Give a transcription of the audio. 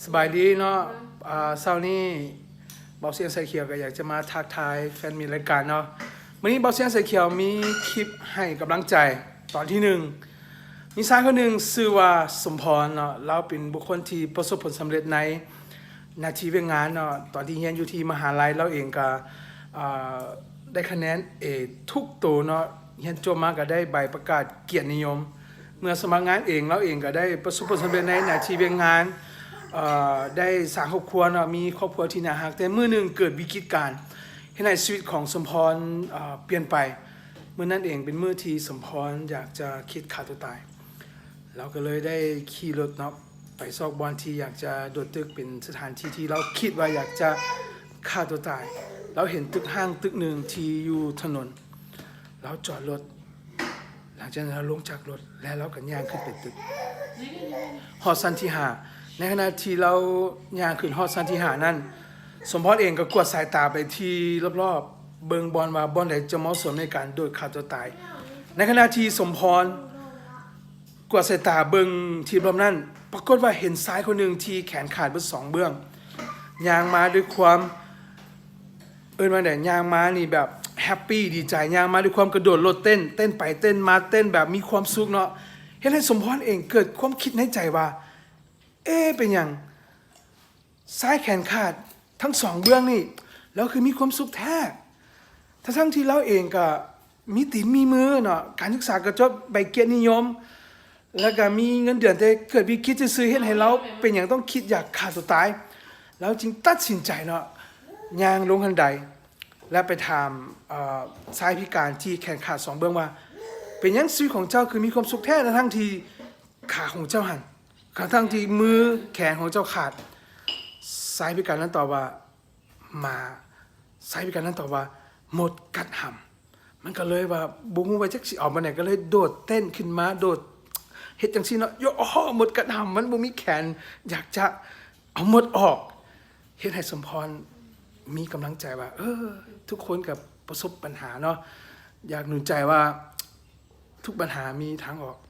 ສະບາຍດີເນາະ ອ່າ ເຊົ້ານີ້ເບົາຊຽງສາຍຂຽວກໍຢາກຈະມາທັກທາຍແຟນມິດລາຍການເນາະ. ມື້ນີ້ເບົາຊຽງສາຍຂຽວມີຄລິບໃຫ້ກຳລັງໃຈຕອນທີໜຶ່ງ. ມີຊາຍຄົນໜຶ່ງຊື່ວ່າສົມພອນເນາະ, ລາວເປັນບຸກຄົນທີ່ປະສົບຜົນສຳເລັດໃນໜ້າທີ່ວຽກງານເນາະ. ຕອນທີ່ຮຽນຢູ່ທີ່ມະຫາໄລ ລາວເອງກໍ ອ່າ ໄດ້ຄະແນນເອທຸກໂຕເນາະ, ຮຽນຈົບມາກໍໄດ້ໃບປະກາດກຽດນິຍົມ. ເມື່ອສະໝັກງານເອງ ລາວເອງກໍໄດ້ປະສົບຜົນສຳເລັດໃນໜ້າທີ່ວຽກງານ, ເອີ່ ໄດ້ສ້າງຄອບຄົວເນາະ, ມີຄອບຄົວທີ່ໜ້າຮັກ. ແຕ່ມື້ໜຶ່ງເກີດວິກິດການ ເຮັດໃຫ້ຊີວິດຂອງສົມພອນ ເອີ່ ປ່ຽນໄປ. ມື້ນັ້ນເອງເປັນມື້ທີ່ສົມພອນຢາກຈະຄິດຂ້າຕົວຕາຍ. ລາວກໍເລີຍໄດ້ຂີ່ລົດເນາະ ໄປຊອກບ່ອນທີ່ຢາກຈະໂດດຕຶກ, ເປັນສະຖານທີ່ທີ່ລາວຄິດວ່າຢາກຈະຂ້າຕົວຕາຍ. ລາວເຫັນຕຶກຮ້າງຕຶກໜຶ່ງທີ່ຢູ່ຖະໜົນ, ລາວຈອດລົດ, ຫຼັງຈາກນັ້ນລາວລົງຈາກລົດ ແລະ ລາວກໍຍ່າງຂຶ້ນໄປຕຶກ ຮອດຊັ້ນທີຫ້າ. ໃນຂະນະທີ່ລາວຍ່າງຂຶ້ນຮອດຊັ້ນທີຫ້ານັ້ນ, ສົມພອນເອງກໍກວາດສາຍຕາໄປທີ່ລອບໆ ເບິ່ງບ່ອນວ່າບ່ອນໃດຈະເໝາະສົມໃນການໂດດຂ້າຕົວຕາຍ. ໃນຂະນະທີ່ສົມພອນ ກວາດສາຍຕາເບິ່ງທີ່ລອບນັ້ນ, ປາກົດວ່າເຫັນຊາຍຄົນໜຶ່ງທີ່ແຂນຂາດເບິດສອງເບື້ອງ ຍ່າງມາດ້ວຍຄວາມ ເອີ້ນວ່າໃດ, ຍ່າງມານີ້ແບບແຮັບປີດີໃຈ, ຍ່າງມາດ້ວຍຄວາມກະໂດດໂລດເຕັ້ນ, ເຕັ້ນໄປເຕັ້ນມາ, ເຕັ້ນແບບມີຄວາມສຸກເນາະ. ເຮັດໃຫ້ສົມພອນເອງເກີດຄວາມຄິດໃນໃຈວ່າ ເອ ເປັນຫຍັງຊາຍແຂນຂາດທັງສອງເບື້ອງນີ້ ລາວຄືມີຄວາມສຸກແທ້ ທັງໆທີ່ລາວເອງກະມີຕີນມີມືເນາະ, ການສຶກສາກະຈົບ, ໃບກຽດນິຍົມ ແລ້ວກະມີເງິນເດືອນ, ແຕ່ເກີດວິກິດຊື່ໆ ເຮັດໃຫ້ລາວເປັນຫຍັງຕ້ອງຄິດຢາກຂ້າຕົວຕາຍ. ລາວຈຶ່ງຕັດສິນໃຈເນາະ ຍ່າງລົງຄັນໄດ ແລະ ໄປຖາມ ເອີ່ ຊາຍພິການທີ່ແຂນຂາດສອງເບື້ອງວ່າ ເປັນຫຍັງຊີວິດຂອງເຈົ້າຄືມີຄວາມສຸກແທ້ ທັງໆທີ່ຂາຂອງເຈົ້າຫັ້ນ ທັງໆທີ່ມືແຂນຂອງເຈົ້າຂາດ? ຊາຍພິການນັ້ນຕອບວ່າ ໝາ. ຊາຍພິການນັ້ນຕອບວ່າ ມົດກັດຫຳ. ມັນກໍເລີຍວ່າບໍ່ຮູ້ວ່າຈັກຊິເອົາບ່ອນໃດ, ກໍເລີຍໂດດເຕັ້ນຂຶ້ນມາ, ໂດດເຮັດຈັ່ງຊີ້ເນາະ, ໂຍ ໝົດກັດຫຳ, ມັນບໍ່ມີແຂນ, ຢາກຈະເອົາໝົດອອກ. ເຮັດໃຫ້ສົມພອນມີກຳລັງໃຈວ່າ ເອີ ທຸກຄົນກໍປະສົບບັນຫາເນາະ, ຢາກໜູນໃຈວ່າທຸກບັນຫາມີທາງອອກ.